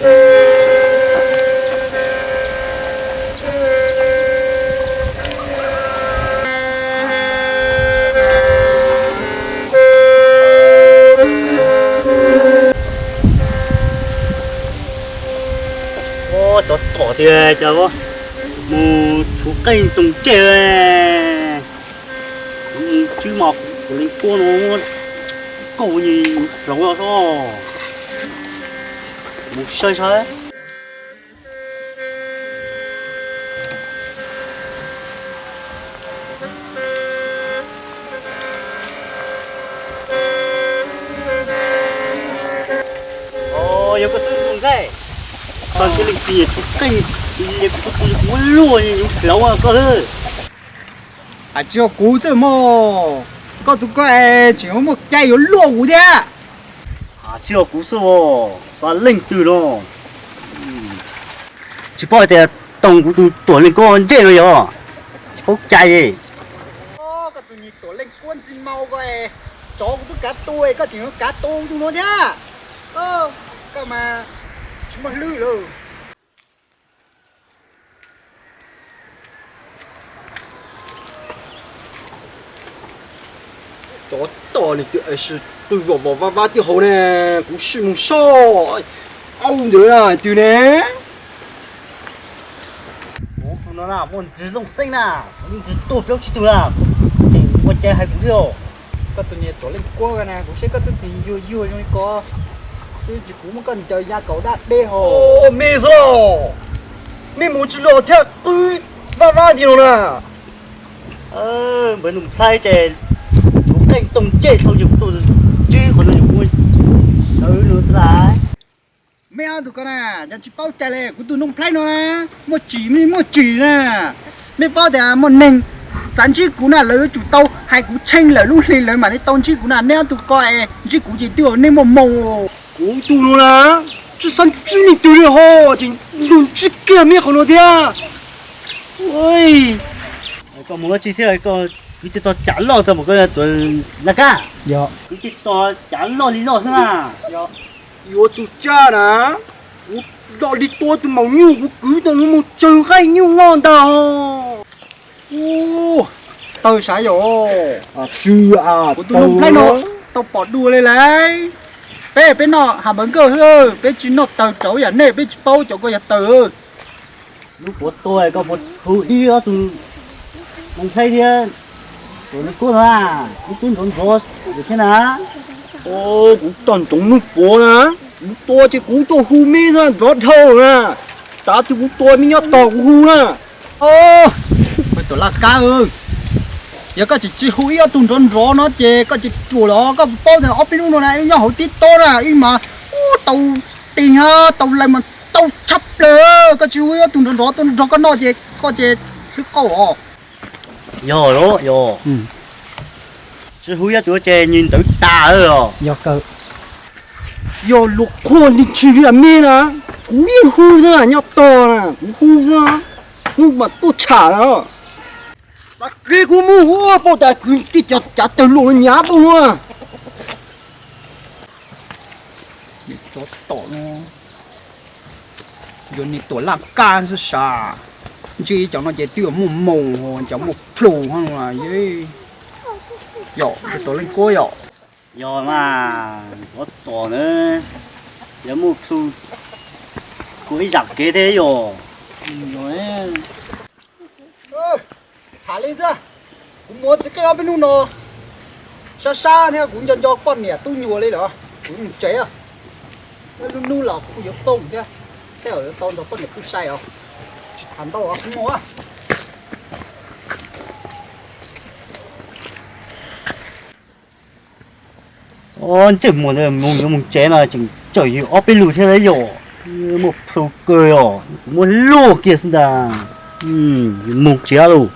Cov tom tias cas mus tshuv qeej toog ntsej, kuv mus tswb mos kuv leej kuab no muab kaum nyuag hlauv los soj, mus saib saib. Yog koj xwb tus ntxhais, koj ntxhais leej twg tshuv qeej, kuv tus kuv luaj nyuag hlauv koj. Tsis yog kuv xwb mog, koj tus koj es tseem muaj cai yuav luaj kuv thiab. Tsis yog kuv xwb os, xav leej twg no? Tsis paub hais tias toog kuv tus tuam leej kuab ntsej no yog tsis paub cai. Koj tus niag tuam leej kuab ntxi mau ko, tsov kuv twb kav tu, koj tseem yuav kav tu tus no thiab. Koj mas tsis muaj hlwb lawm. Tsov tom nws twb es twb vom vom vab vab tib hauv ne, kuv sim mus soj. Au ntawd twg ne? Kuv tus no na muaj ntsis looj xeeb na, kuv ntsis tuaj plaub tsib tug na, tseem ua cai hais kuv thiab. Koj tus niag tuam leej kuab na, kuv saib koj twb tis yuag yuag zoo li ko xwb, tsis kuv muab koj ncaws ya kaum dab deb ho. Me xwb los, me mus tsis los thiab qw vab vab ntawm no na. Npawg Nuj Nplhaib ces tshuv qeej toog ntsej dhau ces kuv tuaj tswb qhov no es kuv sawv no xwb las. Me ob tug ko na, yog tsis paub cai li, kuv tus Nuj Nplhaib no na, muaj tsim muaj tsim na. Mej paub tias muaj neeg xav ntsib kuv na, lawv yuav tsum tau hais kuv tsheej lawm lub hli lawv mam li tau ntsib kuv na. Nej ob tug ko es ntsib kuv ces twb yog nej muaj moo. Kuv tus no na, tsis xav ntsib leej twg li ho, ces luag ntsib kiag mej qhov no thiab. Koj mus dab tsi thiab? Kwv tij tog cav loj tag mas koj tuav laj kab. Kwv tij tog cav loj li loj xwb na. Yuav txug tsaj na, kuv dog li tua tus maum nyuj kuv kwv tau lub moo tsawg nqaij nyuj loj ntag. Tawg sav yom. Kuv tus Nuj Nplhaib no tau pom dua li lawm. Peb peb noj ha npawg nkawj xwb, peb tsis noj tawg rau yam nej, peb tsis paub cov ko yog tawg. Lub puav tua koj puas hu ib ob tug Nuj Nplhaib thiab tuam leej kuab no na, ib tug nrov nrov thiab na. Kuv tog ntsoov lub puav na, kuv tua ces kuv tuaj hu mej nrov dhau na. Tav twg kuv tua mej nyob tog kuv hu na. Tuam laj kab, yog koj tseem tsis hu ib ob tug nrov nrov no ces koj tsis ruam los koj paub tias ob peb hnub no na wb nyob hauv tib tob na wb mas tau tis tau laws mas tau tshaj plaws. Koj tsis hu ib ob tug nrov nrov tuaj nrog koj noj ces koj ces hlwb qauj os. Yog los yog, tsis hu ib ob tug ces nws ntawd tas os. Yog luag qhuaj li tsis li mej na, kuv yeej hu xwb na, nyob tog na kuv hu xwb, hnub mas tuaj tsham na. Txav kev kuv mus ua paub tas kwv tij cav tawg luaj nyav paub na. Tsov tom no, yog niag tuam laj kab xwb sas, ntsib cov no ces twb yuav muaj moo, cov muaj plhu hos. Yog tuam leej kuab yom. Yog mas, tsov tom na, yog muaj plhu, kuv ib zam kev thiab yog. Tham li xwb, kuv mus txiv qeej ob peb hnub no, sab sab thiab kuv nco nco poj niam tub nyuam li lawm, kuv mus tsev. Lub hnub los kuv yuav tooj thiab, tej zaum yuav tau nrog poj niam tub sai os. Tsis tham ntau os, kuv mus. Ntsej muag ntawd mus yuav mus tsev mas tseem tsawm yus ob peb lus thiab yom. Muaj plhu kawg os, kuv muab luaj kiag xwb ntag. Mus tsev lauj.